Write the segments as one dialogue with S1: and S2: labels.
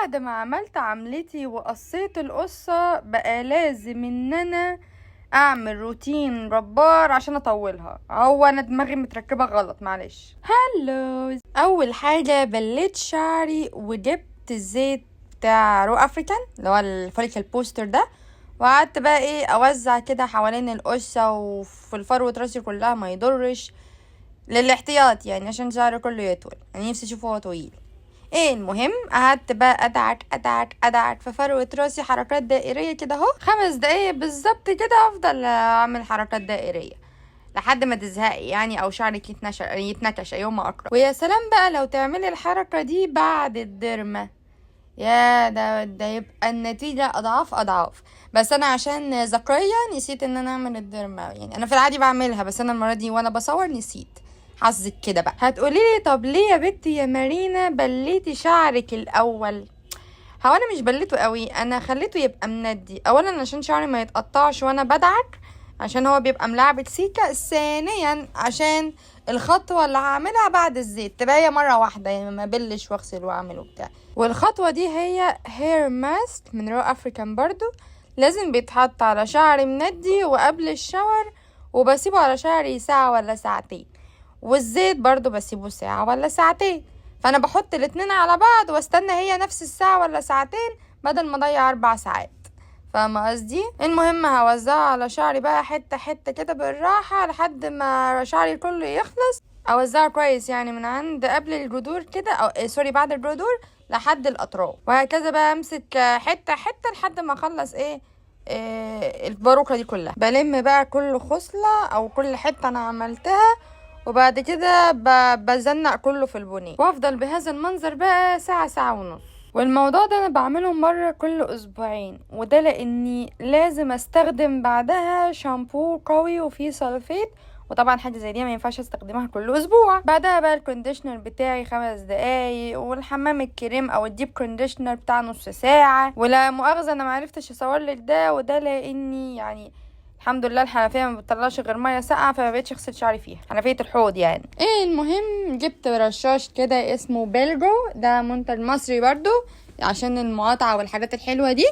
S1: بعد ما عملت عملتي وقصيت القصة بقى لازم ان انا اعمل روتين جبار عشان اطولها. هو انا دماغي متركبة غلط، معلش. hello، اول حاجة بليت شعري وجبت الزيت بتاع Raw African اللي هو ال follicle booster ده، وقعدت بقى ايه اوزع كده حوالين القصة وفي الفروة راسي كلها، ما يضرش للاحتياط يعني عشان شعري كله يطول، انا نفسي اشوفه هو طويل. ايه المهم قعدت بقى ادعك ادعك ادعك في فروة راسي حركات دائرية كده اهو، 5 دقايق بالظبط كده افضل اعمل حركات دائرية لحد ما تزهقي يعني او شعرك يتنشر يتنكش ايهما اقرب. ويا سلام بقى لو تعملي الحركة دي بعد ال derma، يا ده يبقى النتيجة اضعاف اضعاف. بس انا عشان ذكرية نسيت ان انا اعمل ال derma، يعني انا في العادي بعملها بس انا المرة دي وانا بصور نسيت، حظك كده بقى. هتقولي لي طب ليه يا بنتي يا مارينا بليتي شعرك الاول؟ هو انا مش بليته قوي، انا خليته يبقى مندي اولا عشان شعري ما يتقطعش وانا بدعك، عشان هو بيبقى ملعبك سيكا. ثانيا عشان الخطوة اللي هعملها بعد الزيت تبقى هي مرة واحدة، يعني ما بلش واغسل واعمل وبتاع. والخطوة دي هي hair mask من Raw African برضو، لازم بيتحط على شعري مندي وقبل ال shower، وبسيبه على شعري ساعة ولا ساعتين، والزيت برضو بسيبه ساعة ولا ساعتين. فانا بحط الاتنين على بعض واستنى هي نفس الساعة ولا ساعتين بدل ما اضيع 4 ساعات، فاهمة قصدي؟ المهم هوزعه على شعري بقى حتة حتة كده بالراحة لحد ما شعري كله يخلص. اوزعه كويس يعني من عند قبل الجذور كده، او sorry بعد الجذور لحد الاطراف، وهكذا بقى امسك حتة حتة لحد ما اخلص إيه الباروكة دي كلها. بلم بقى كل خصلة او كل حتة انا عملتها، وبعد كده بزنق كله في البونيه، وافضل بهذا المنظر بقى ساعة ساعة ونص. والموضوع ده انا بعمله مرة كل اسبوعين، وده لاني لازم استخدم بعدها شامبو قوي وفيه sulfate، وطبعا حاجة زي دي ما ينفعش استخدمها كل اسبوع. بعدها بقى ال conditioner بتاعي 5 دقايق، والحمام الكريم او ال deep conditioner بتاع نص ساعة. ولا مؤاخذة انا معرفتش اصور لك ده وده لاني يعني الحمد لله الحنفية ما بتطلعش غير مية ساقعه، فما بقتش اغسل شعري فيها، حنفية الحوض يعني. ايه المهم جبت رشاش كده اسمه بيلجو، ده منتج مصري برضو عشان المقاطعة والحاجات الحلوة دي.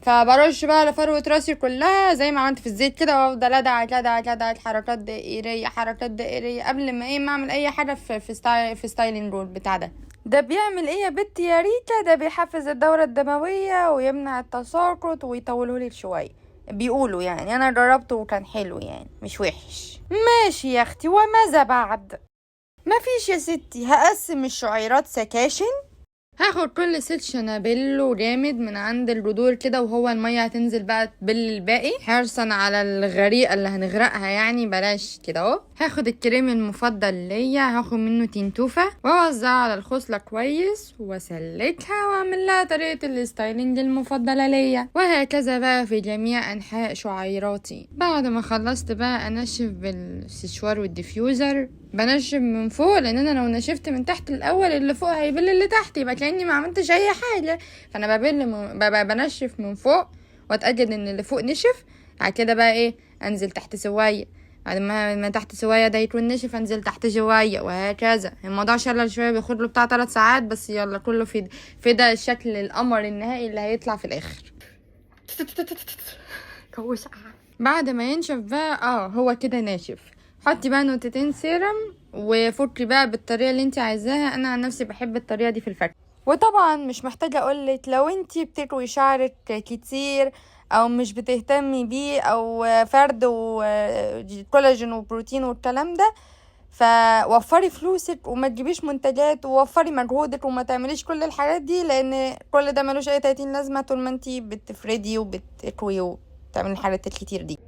S1: فبرش بقى على فروة راسي كلها زي ما عملت في الزيت كده، وافضل ادعك ادعك ادعك حركات دائرية حركات دائرية قبل ما ايه ما اعمل اي حاجة في styling roll بتاع ده. ده بيعمل ايه يا بنتي يا ريكا؟ ده بيحفز الدورة الدموية ويمنع التساقط ويطوله لك شوية بيقولوا يعني. انا جربته وكان حلو يعني مش وحش. ماشي يا اختي، وماذا بعد؟ مفيش يا ستي، هقسم الشعيرات سكاشن. هاخد كل section ابله جامد من عند الجذور كده، وهو المية هتنزل بقى تبل الباقي، حرصا على الغريقة اللي هنغرقها يعني بلاش كده اهو. هاخد الكريم المفضل ليا، هاخد منه تنتوفة واوزعها على الخصلة كويس واسلكها واعمل لها طريقة ال styling المفضلة ليا، وهكذا بقى في جميع انحاء شعيراتي. بعد ما خلصت بقى انشف بالسشوار وال diffuser، بنشف من فوق لان انا لو نشفت من تحت الاول اللي فوق هيبل اللي تحت، يبقى كاني ما عملتش اي حاجه. فانا ببل من... بنشف من فوق واتاكد ان اللي فوق نشف. بعد كده بقى ايه انزل تحت شويه، بعد ما تحت شوية ده يكون نشف انزل تحت شويه، وهكذا. الموضوع شلل شويه، بياخد له بتاع 3 ساعات بس يلا كله في ده الشكل القمر النهائي اللي هيطلع في الاخر. بعد ما ينشف بقى هو كده ناشف، حطي بقى نقطتين سيرم وفكي بقى بالطريقة اللي انت عايزاها. انا عن نفسي بحب الطريقة دي في الفك. وطبعا مش محتاجه اقولك لو انت بتكوي شعرك كتير او مش بتهتمي بيه او فرد وكولاجين وبروتين والكلام ده، فوفري فلوسك وما تجيبيش منتجات، ووفري مجهودك وما تعمليش كل الحاجات دي، لان كل ده ملوش اي 30 لازمه طول ما انتي بتفردي وبتكوي وبتعملي الحاجات الكتير دي.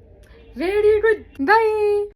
S1: very good، bye.